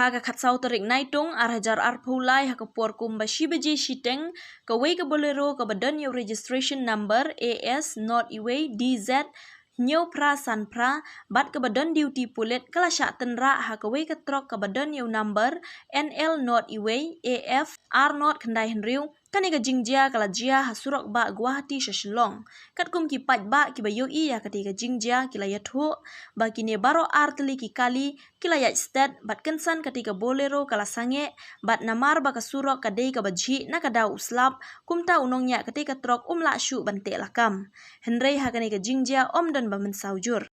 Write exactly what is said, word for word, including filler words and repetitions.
Ha ka khatsaw tarik Naitung, ar hajar arphew lai, ha ka por kumba shi baje shiteng, kawei ka Bolero kaba don ïa u registration number A S not iwei D Z hynñiew phra san phra, bad kaba don duty pulit ka la shah tynrah ha kawei ka trok kaba don ïa u number N L not iwei A F ar not khyndai hynriew. Kane ka jingjia ka la jia ha surok bah Guwahati sha Shillong. Katkum ki paidbah kiba ïohi ïa kata ka jingjia ki la ïathuh ba kine baroh ar tylli ki kali ki la ïaid stet bad kynsan kata ka Bolero ka la sangeh, bad namar ba ka surok ka dei kaba jhieh na ka daw u slap, kumta u nongñiah kata ka trok um lah shuh ban teh lakam. Hynrei ha kane ka jingjia ym don ba mynsaw jur.